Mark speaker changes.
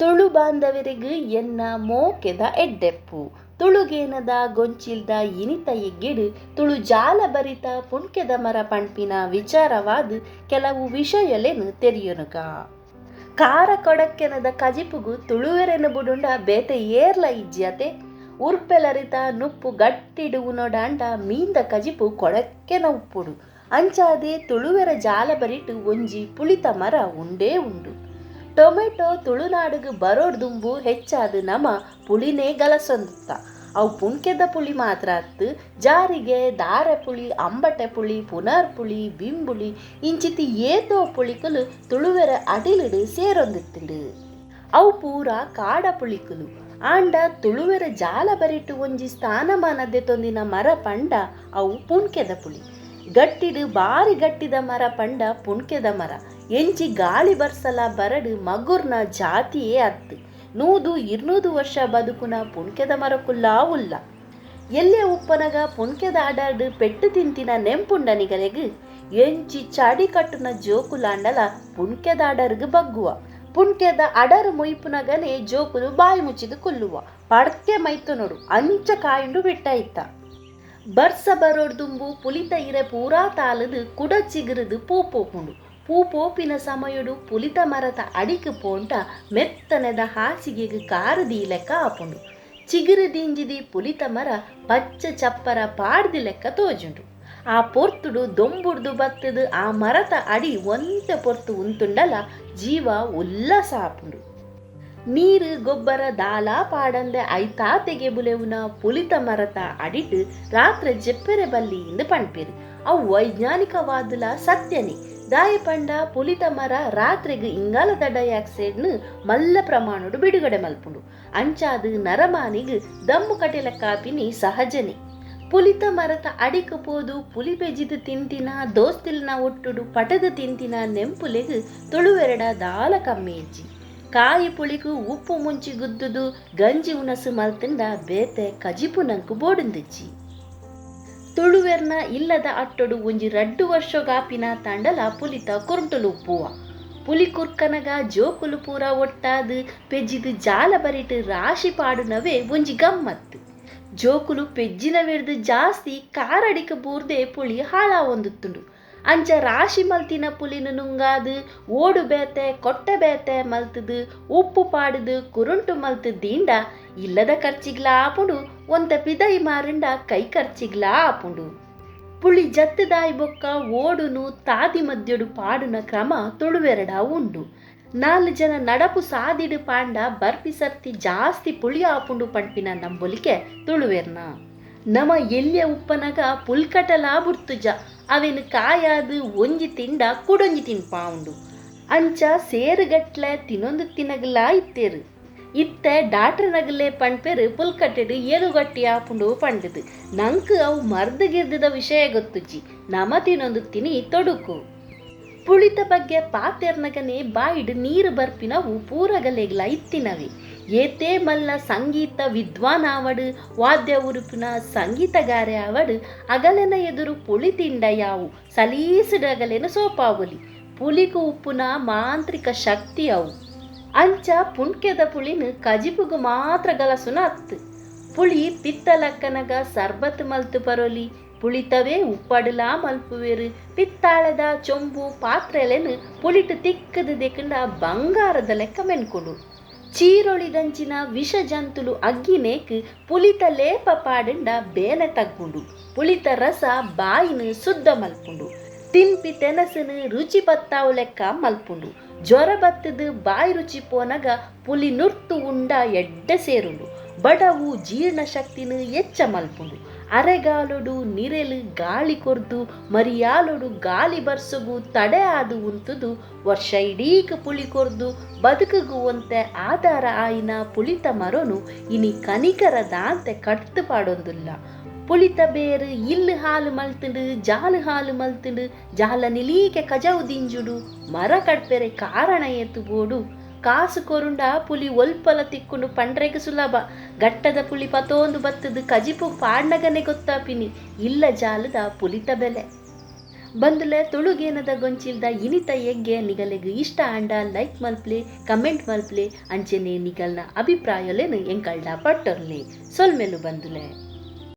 Speaker 1: ತುಳು ಬಾಂಧವೆರೆಗ್ ಎನ್ನ ಮೋಕೆದ ಎಡ್ಡೆಪ್ಪು. ತುಳುಗೇನದ ಗೊಂಚಿಲ್ದ ಇನಿತ ಎಗ್ಗೆಡ್ ತುಳು ಜಾಲ ಬರಿತ ಪುಣ್ಕೆದ ಮರ ಪಣ್ಪಿನ ವಿಚಾರವಾದ್ ಕೆಲವು ವಿಷಯಲೆನ್ ತೆರಿಯೊನುಗ. ಕಾರ ಕೊಡಕ್ಕೆನದ ಕಜಿಪುಗು ತುಳುವೆರೆನ್ ಬುಡುಂಡ ಬೇತೆ ಏರ್ಲ ಇಜ್ಜಿ ಅತೆ. ಉರ್ಪೆಲರಿತ ನುಪ್ಪು ಗಟ್ಟಿಡ್ ಉನೊಡಾಂಡ ಮೀನ್ದ ಕಜಿಪು ಕೊಡಕ್ಕೆನ ಉಪ್ಪೊಡು. ಅಂಚಾದೇ ತುಳುವೆರ ಜಾಲ ಬರಿಟ್ ಒಂಜಿ ಪುಳಿತ ಮರ ಉಂಡೇ ಉಂಡು. ಟೊಮೆಟೊ ತುಳುನಾಡುಗ್ ಬರೋಡ್ದುಂಬು ಹೆಚ್ಚಾದ್ ನಮ ಪುಳಿನೇ ಗಲಸೊಂದಿತ್ತ. ಅವು ಪುಣ್ಕೆದ ಪುಳಿ ಮಾತ್ರ ಅತ್ತ್, ಜಾರಿಗೆ, ದಾರೆ ಪುಳಿ, ಅಂಬಟೆ ಪುಳಿ, ಪುನರ್ ಪುಳಿ, ಬಿಂಬುಳಿ ಇಂಚಿತ್ತಿ ಏತೋ ಪುಳಿಕುಲು ತುಳುವೆರ ಅಡಿಲುಡ್ ಸೇರೊಂದಿತ್ತ್ಂಡ್. ಅವು ಪೂರ ಕಾಡ ಪುಳಿಕುಲು. ಆಂಡ ತುಳುವೆರ ಜಾಲ ಬರಿಟ್ ಒಂಜಿ ಸ್ಥಾನಮಾನ ದೆತೊಂದಿನ ಮರ ಪಂಡ ಅವು ಪುಣ್ಕೆದ ಪುಳಿ. ಗಟ್ಟಿಡ್ ಬಾರಿ ಗಟ್ಟಿದ ಮರ ಪಂಡ ಪುಣ್ಕೆದ ಮರ. ಎಂಚಿ ಗಾಳಿ ಬರ್ಸಲ ಬರಡ್ ಮಗುರ್ನ ಜಾತಿಯೇ ಅತ್ತ್. 100 200 ವರ್ಷ ಬದುಕುನ ಪುಣ್ಕೆದ ಮರಕುಲ್ಲಾ ಉಲ್ಲ. ಎಲ್ಲೆ ಉಪ್ಪನಗ ಪುಣ್ಕೆದ ಅಡರ್ಡ್ ಪೆಟ್ಟು ತಿಂತಿನ ನೆಂಪುಂಡ ನಿಗಲೆಗ್? ಎಂಚಿ ಚಡಿ ಕಟ್ಟುನ ಜೋಕುಲಾಂಡಲ ಪುಣ್ಕೆದ ಅಡರ್ಗ್ ಬಗ್ಗುವ. ಪುಣ್ಕೆದ ಅಡರ್ ಮೊಯ್ಪುನಗನೆ ಜೋಕುಲು ಬಾಯಿ ಮುಚ್ಚಿದ್ ಕುಲ್ಲುವ. ಪಡ್ಕೆ ಮೈತೊನೊಡು ಅಂಚ ಕಾಯುಂಡು ಬೆಟ್ಟ ಇತ್ತ. ಬರ್ಸ ಬರೋಡ್ದುಂಬು ಪುಲಿತ ಇರೆ ಪೂರಾ ತಾಲುದು ಕುಡ ಚಿಗುರುದು ಪೂ ಪೋಪುಂಡು. ಪೂ ಪೋಪಿನ ಸಮಯೊಡು ಪುಲಿತ ಮರತ ಅಡಿಕ್ ಪೋಂಟ ಮೆತ್ತನೆದ ಹಾಸಿಗೆಗ್ ಕಾರ್ ದೀಲೆಕ್ಕ ಆಪುಂಡು. ಚಿಗುರು ದಿಂಜಿದಿ ಪುಲಿತ ಮರ ಪಚ್ಚ ಚಪ್ಪರ ಪಾಡ್ದಿ ಲೆಕ್ಕ ತೋಜುಂಡು. ಆ ಪೊರ್ತುಡು ದೊಂಬುಡ್ದು ಬತ್ತುದು ಆ ಮರತ ಅಡಿ ಒಂತೆ ಪೊರ್ತು ಉಂತುಂಡಲ ಜೀವ ಉಲ್ಲಾಸ ಆಪುಂಡು. ನೀರು ಗೊಬ್ಬರ ದಾಲಾ ಪಾಡಂದೆ ಐತಾತೆಗೆ ಬುಲೆವುನ ಪುಲಿತ ಮರತ ಅಡಿಟ್ ರಾತ್ರೆ ಜೆಪ್ಪೆರೆ ಬಲ್ಲಿ ಇಂದ್ ಪಣ್ಪೆರ್. ಅವು ವೈಜ್ಞಾನಿಕವಾದುಲ ಸತ್ಯನೇ. ದಾಯೆ ಪಂಡ ಪುಲಿತ ಮರ ರಾತ್ರೆಗ್ ಇಂಗಾಲದ ಡೈಆಕ್ಸೈಡ್ನ್ ಮಲ್ಲ ಪ್ರಮಾಣೊಡು ಬಿಡುಗಡೆ ಮಲ್ಪುಂಡು. ಅಂಚಾದ್ ನರಮಾನಿಗ್ ದಮ್ಮು ಕಟಿಲೆಕ್ಕಾಪಿನಿ ಸಹಜನೇ. ಪುಲಿತ ಮರತ ಅಡಿಕ್ ಪೋದು ಪುಲಿ ಪೆಜಿದ್ ತಿಂತಿನ ದೋಸ್ತಿಲ್ನ ಒಟ್ಟುಡು ಪಟದ್ ತಿಂತಿನ ನೆಂಪುಲೆಗ್ ತುಳುವೆರೆಡ ದಾಲ ಕಮ್ಮಿ ಇಜ್ಜಿ. ಕಾಯಿ ಪುಳಿಕ್ ಉಪ್ಪು ಮುಂಚಿ ಗುದ್ದುದು ಗಂಜಿ ಉಣಸು ಮಲ್ತ್ಂಡ ಬೇತೆ ಕಜಿಪು ನಂಕ್ ಬೋಡುಂದಿಜ್ಜಿ. ತುಳುವೆರ್ನ ಇಲ್ಲದ ಅಟ್ಟೊಡು ಒಂಜಿ ರಡ್ಡ್ ವರ್ಷೊಗಾಪಿನ ತಾಂಡಲ ಪುಲಿತ ಕುರುಂಟುಲು ಉಪ್ಪುವ. ಪುಲಿ ಕುರ್ಕನಗ ಜೋಕುಲು ಪೂರ ಒಟ್ಟಾದ್ ಪೆಜ್ಜಿದ್ ಜಾಲ ಬರಿಟ್ ರಾಶಿ ಪಾಡುನವೇ ಒಂಜಿ ಗಮ್ಮತ್ತ್. ಜೋಕುಲು ಪೆಜ್ಜಿನವೆರ್ದ್ ಜಾಸ್ತಿ ಕಾರಡಿಕ್ ಬೂರ್ದೇ ಪುಳಿ ಹಾಳಾವೊಂದಿತ್ತುಂಡು. ಅಂಚ ರಾಶಿ ಮಲ್ತಿನ ಪುಲಿನ್ ನುಂಗಾದ್ ಓಡು ಬೇತೆ ಕೊಟ್ಟೆ ಬೇತೆ ಮಲ್ತ್ದ್ ಉಪ್ಪು ಪಾಡುದು ಕುರುಂಟು ಮಲ್ತ್ ದೀಂಡ ಇಲ್ಲದ ಖರ್ಚಿಗ್ಲಾ ಆಪುಂಡು, ಒಂತೆ ಪಿದಯಿ ಮಾರಿಂಡ ಕೈ ಖರ್ಚಿಗ್ಲಾ ಆಪುಂಡು. ಪುಳಿ ಜತ್ತುದಾಯಿ ಬೊಕ್ಕ ಓಡುನು ತಾದಿ ಮದ್ಯೊಡು ಪಾಡುನ ಕ್ರಮ ತುಳುವೆರೆಡ ಉಂಡು. ನಾಲ್ ಜನ ನಡಪು ಸಾದಿಡ್ ಪಾಂಡ ಬರ್ಪಿ ಸರ್ತಿ ಜಾಸ್ತಿ ಪುಳಿ ಆಪುಂಡು ಪನ್ಪಿನ ನಂಬೊಲಿಕೆ ತುಳುವೆರ್ನ. ನಮ ಎಲ್ಯ ಉಪ್ಪನಗ ಪುಲ್ಕಟಲಾ ಬುಡ್ತುಜ, ಅವೆನ್ ಕಾಯಾದ್ ಒಂಜಿ ತಿಂಡ ಕುಡೊಂಜಿ ತಿನ್ಪಾವುಂಡು. ಅಂಚ ಸೇರುಗಟ್ಲೆ ತಿನೊಂದು ತಿನಗಲಾ ಇತ್ತೆರ್. ಇತ್ತೆ ಡಾಕ್ಟರ್ನಗಲೇ ಪಣ್ಪೆರ್ ಪುಲ್ಕಟೆಡ್ ಎಲುಗಟ್ಟಿ ಆಪುಂಡು ಪಂಡುದು. ನಂಕ್ ಅವು ಮರ್ದ್ ಗಿರ್ದದ ವಿಷಯ ಗೊತ್ತುಜ್ಜಿ, ನಮ ತಿನೊಂದು ತಿನಿ ತೊಡುಕು. ಪುಳಿತ ಬಗ್ಗೆ ಪಾತೆರ್ನಗನೆ ಬಾಯಿಡ್ ನೀರು ಬರ್ಪಿನವು ಪೂರಗಲೆಗ್ಲ ಇತ್ತಿನವೆ. ಏತೇ ಮಲ್ಲ ಸಂಗೀತ ವಿದ್ವಾನ್ ಆವಡ್, ವಾದ್ಯ ಉರುಪಿನ ಸಂಗೀತಗಾರೆ ಆವಡ್, ಅಗಲೆನ ಎದುರು ಪುಳಿ ತಿಂಡ ಯಾವು ಸಲೀಸುಡ್ ಅಗಲೆನ್ ಸೋಪಾವೊಲಿ. ಪುಲಿಕು ಉಪ್ಪುನ ಮಾಂತ್ರಿಕ ಶಕ್ತಿ ಅವು. ಅಂಚ ಪುಣ್ಕೆದ ಪುಳಿನ್ ಕಜಿಪುಗು ಮಾತ್ರ ಗಲಸುನ ಅತ್ತ್. ಪುಳಿ ಪಿತ್ತಲಕ್ಕನಗ ಸರ್ಬತ್ ಮಲ್ತ್ ಪರೊಲಿ. ಪುಳಿತವೇ ಉಪ್ಪಡುಲಾ ಮಲ್ಪುವೆರ್. ಪಿತ್ತಾಳೆದ ಚೊಂಬು ಪಾತ್ರೆಲೆನ್ ಪುಳಿಟ್ ತಿಕ್ಕದ್ ದೆಕುಂಡ ಬಂಗಾರದ ಲೆಕ್ಕ ಮೆನ್ಕುಂಡು. ಚೀರೊಳಿದಂಚಿನ ವಿಷ ಜಂತುಲು ಅಗ್ಗಿನೇಕ್ ಪುಲಿತ ಲೇಪ ಪಾಡುಂಡ ಬೇನೆ ತಗ್ಗುಂಡು. ಪುಳಿತ ರಸ ಬಾಯಿನ್ ಶುದ್ಧ ಮಲ್ಪುಂಡು. ತಿನ್ಪಿ ತೆನಸುನು ರುಚಿ ಬತ್ತಾವು ಲೆಕ್ಕ ಮಲ್ಪುಂಡು. ಜ್ವರ ಬತ್ತುದು ಬಾಯಿ ರುಚಿ ಪೋನಗ ಪುಲಿ ನುರ್ತು ಉಂಡ ಎಡ್ಡೆ ಸೇರುಂಡು. ಬಡವು ಜೀರ್ಣ ಶಕ್ತಿನ್ ಎಚ್ಚ ಮಲ್ಪುಂಡು. ಅರೆಗಾಲೊಡು ನಿರೆಲು ಗಾಳಿ ಕೊರ್ದು ಮರಿಯಾಲೊಡು ಗಾಲಿ ಬರ್ಸೊಗು ತಡೆ ಆದ್ ಉಂತುದು ವರ್ಷ ಇಡೀಕ್ ಪುಳಿ ಕೊರ್ದು ಬದುಕುಗು ಒಂತೆ ಆಧಾರ ಆಯಿನ ಪುಳಿತ ಮರೊನು ಇನಿ ಕನಿಕರ ದಾಂತೆ ಕಡ್ತ್ ಪಾಡೊಂದುಲ್ಲ. ಪುಳಿತ ಬೇರು ಇಲ್ಲು ಹಾಲು ಮಲ್ತುಂಡು, ಜಾಲು ಹಾಲು ಮಲ್ತುಂಡು, ಜಾಲ ನಿಲೀಕೆ ಕಜವು ದಿಂಜುಡು, ಮರ ಕಡ್ಪೆರೆ ಕಾರಣ ಏತು ಬೋಡು. ಕಾಸು ಕೊರುಂಡ ಪುಲಿ ಒಲ್ಪಲ ತಿಕ್ಕುಂಡು ಪಂಡ್ರೆಗ್ ಸುಲಭ. ಗಟ್ಟದ ಪುಳಿ ಪತೋಂದು ಬತ್ತುದು ಕಜಿಪು ಪಾಡ್ನಗನೆ ಗೊತ್ತಾಪಿನಿ ಇಲ್ಲ ಜಾಲದ ಪುಲಿತ ಬೆಲೆ. ಬಂದುಲೆ ತುಳುಗೇನದ ಗೊಂಚಿಲ್ದ ಇನಿತ ಎಗ್ಗೆ ನಿಗಲೆಗ್ ಇಷ್ಟ ಆಂಡ ಲೈಕ್ ಮಲ್ಪ್ಲೆ, ಕಮೆಂಟ್ ಮಲ್ಪ್ಲೆ, ಅಂಚೆನೆ ನಿಗಲ್ನ ಅಭಿಪ್ರಾಯೊಲೆನ್ ಎಂಕಲ್ಡ ಪಟ್ಟೊರ್ಲೆ. ಸೊಲ್ಮೆಲು ಬಂದುಲೆ.